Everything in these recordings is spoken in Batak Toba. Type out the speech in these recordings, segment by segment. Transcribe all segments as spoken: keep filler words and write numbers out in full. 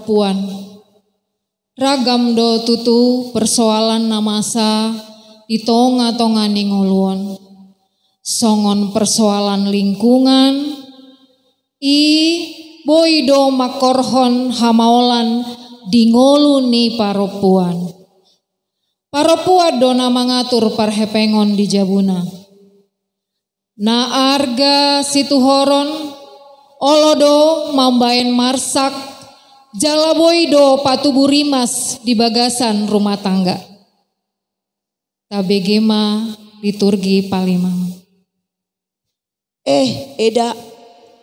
parompuan. Ragam do tutu persoalan na masa di tonga-tonga ni ngolu on. Songon persoalan lingkungan, i boi do mangkorhon hamaolan di ngolu ni parompuan. Parompuan do na mangatur parhepengon di jabuna. Na arga situhoron, olo do mambaen marsak, jala boi do patubu rimas di bagasan rumah tangga. Tabege ma liturgi palimaon. Eh, eda,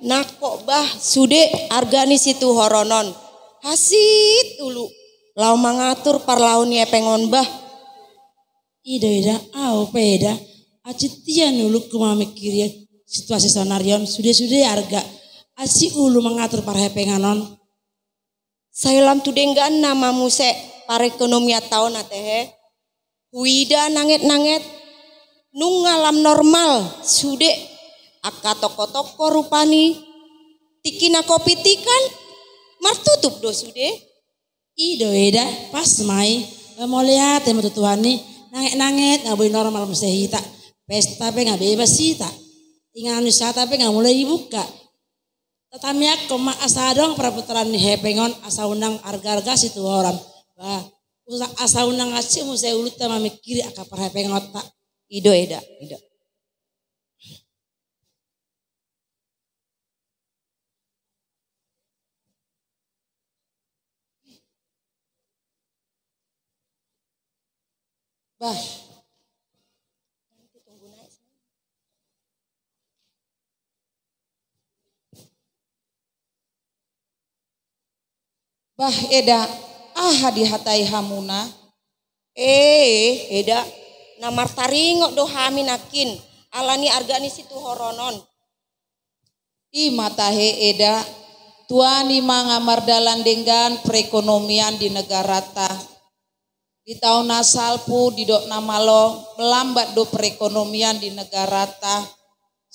nangkok bah, sude arga ni situhoron on. Hansit ulu, laho mangatur parlaho ni hepeng on bah. I do eda, au pe eda, hansit ia ni ulungku mamingkiri situasi saonari on, sude-sude arga, hansit ulu mangatur parhepengan on. Sai lam tu dengganna ma muse parekonomianta on ate he. Huida nanget-nanget, nunga lam normal sude, angka toko-toko rupani, tingki na covid i kan martutup do sude. I do eda, pas ma i, ba mauliate ma tu Tuhan i, nanget-nanget nga boi normal muse hita, pesta pe nga bebas hita, inganan ni sahata pe nga mulai dibuka. Tatamiangkon ma asa adong perputaran ni hepeng on, asa unang arga-arga situhoron. Bah, usa-, asa unang hansit muse ulunta mamingkiri angka parhepengonta. I do eda, i do. Bah. Bah eda, aha dihatai hamuna? Eh, eda, na martaringot do hami nangkin, ala ni arga ni situhoron on. I ma tahe eda, tuani ma nga mardalan denggan perekonomian di negaranta. Di taon na salpu didok na malo, melambat do perekonomian di negaranta.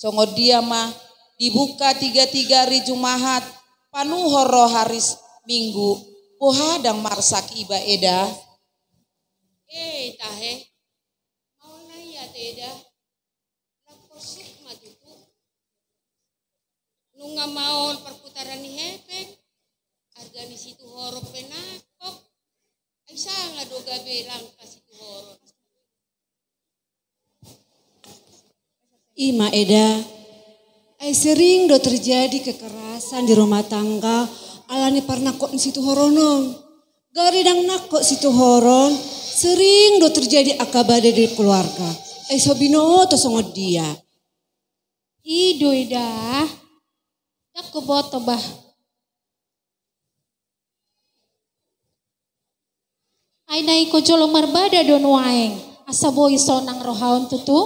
Songon dia ma, dibuka tiga-tiga ari Jumahat, panuhor ro hari s-, Minggu, boha ndang marsak iba eda? Eh, tahe. Maol na i ate eda. Nangkok sip ma tutu. Nunga maol perputaran ni hepeng. Arga ni situhoron pe nangkok. Ai sanga do gabe langka situhoron. I ma eda. Ai sering do terjadi kekerasan di rumah tangga ala ni parnangkok ni situhoron on. Gari ndang nangkok situhoron, sering do terjadi angka badai di keluarga. Ai so binoto songon dia? I do eda. Ndang huboto bah. Ai na ingkon jolo marbadai do nuaeng, asa boi sonang roha on tutu?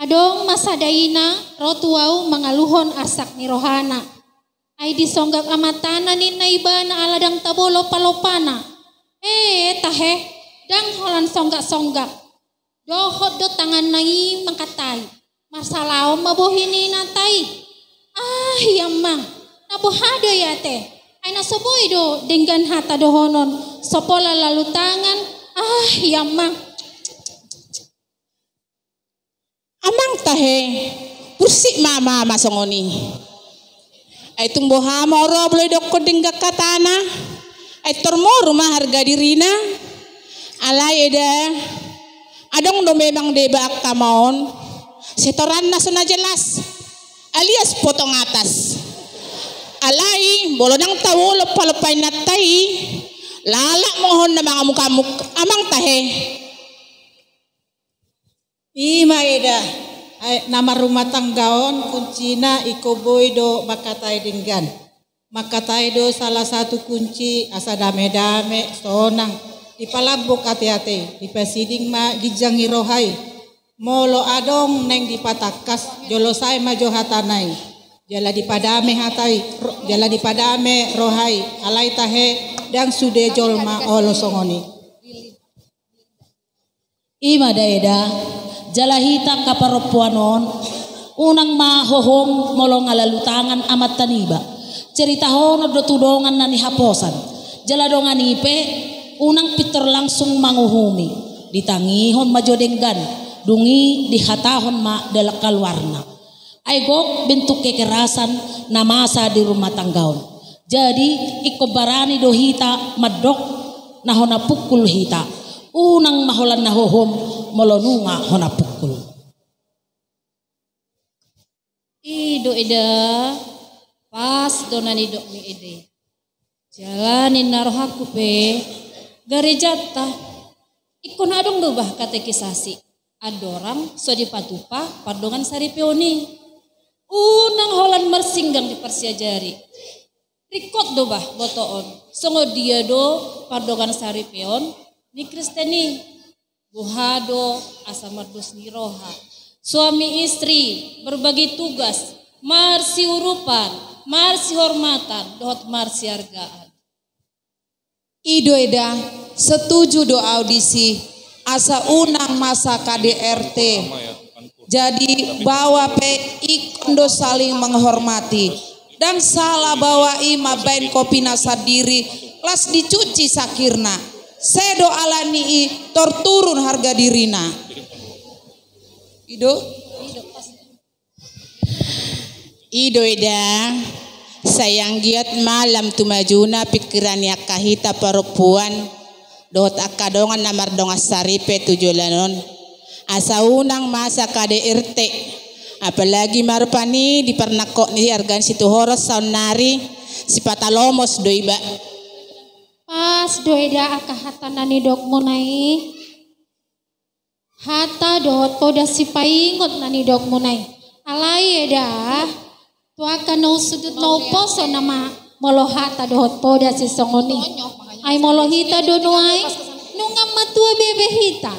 Adong ma sada ina ro tu ahu mangaluhon arsak ni rohana. Ai disonggap amantana ninna ibana ala ndang tabo lopa-lopana. Eh, tahe, ndang holan songgap-songgap. Dohot do tanganna i mangkatai. Marsalaon ma bohi ni inanta i. Ah, i amang. Na boha do i ate? Ai na so boi do denggan hata dohonon. So pola lalu tangan. Ah, i amang. Amang tahe, bursik ma ama-ama songon i. Ai tung boha ma ro molo didokkon denggan hatana. Ai tor moru ma harga dirina. Alai eda, adong do memang deba angka ama on. Setoranna so na jelas. Alias potong atas. Alai molo ndang tabo lopa-lopa inanta i, lalap ma on na mangamuk-amuk, amang tahe. I ma eda, ai, na marrumah tangga on kuncina ingkon boi do mangkatai denggan. Mangkatai do salah satu kunci asa dame-dame, sonang, dipalambok ate-ate, dipasiding ma ginjang ni roha i. Molo adong naeng dipatangkas, jolo sae ma jo hatana i. Jala dipadame hata i, ro-, jala dipadame roha i, alai tahe ndang sude jolma olo songon i. I ma da eda, jala hita angka parompuan on, unang ma hohom molo nga lalu tangan amanta niba. Ceritahonon do tu dongan na nihaposan. Jala dongan i pe unang pintor langsung manguhumi, ditangihon ma jo denggan, dung i dihatahon ma dalan kaluarna. Ai gok bentuk kekerasan na masa di rumah tangga on. Jadi ingkon barani do hita mandok na hona pungkul hita. Unang ma holan na hohom molo nunga hona pungkul. I do eda, pas do na nidokmi ede. Jala ninna rohangku pe, garejanta ingkon adong do bah katekisasi andorang so dipatupa pardongan saripeon i. Unang holan marsinggang di parsiajari. Ringkot do bah botoon songon dia do pardongan saripeon ni Kristen i. Boha do asa mardos ni roha, suami istri berbagi tugas, marsiurupan, marsihormatan dohot marsiargaan. I do eda, setuju do au disi, asa unang masa K D R T. Jadi baoa pe ingkon do saling menghormati. Ndang sala baoa i mambaen kopina sandiri, las dicuci sangkirna. Sedo alani i tor turun harga dirina. I do? I do eda, sai anggiat ma lam tu majuna pingkiran ni angka hita parompuan dohot angka dongan na mardongan saripe tu joloan on. Asa unang masa K D R T. Apalagi ma rupani di parnangkok ni arga ni situhoron saonnari, sipata lomos do iba. Pas do eda angka hata na nidokmuna i. Hata dohot poda sipaingot na nidokmuna i. Alai eda, tu angka na umsudut na umposo nama molo hata dohot poda sisongon i. Ai molo hita do nuaeng, nunga matua be be hita.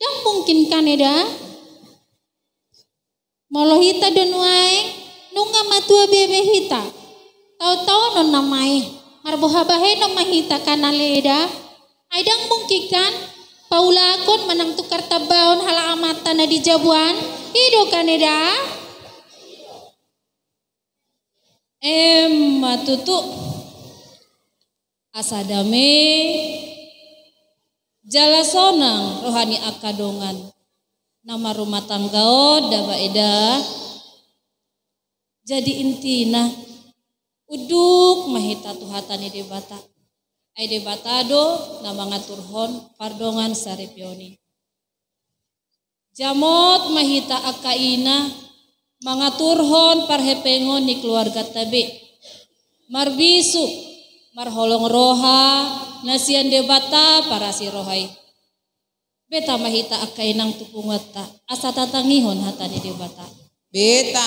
Ndang mungkin kan eda? Molo hita do nuaeng, nunga matua be be hita. Taon-taonon nama i, marboha bahenon ma hita kan ale eda. Ai ndang mungkin kan, paulakon manang tukar tambaon halak amanta na di jabu an, i do kan eda? Emma tutu. Asa dame jala sonang roha ni angka dongan na marrumah tangga on da ba eda. Jadi intina, unduk ma hita tu hata ni Debata. Ai Debata do na mangaturhon pardongan saripeon i. Jamot ma hita angka ina mangaturhon parhepengon ni keluarganta be. Marbisuk, marholong roha, na sian Debata parasi roha i. Beta ma hita angka inang tu punguanta, asa tatangihon hata ni Debata. Beta.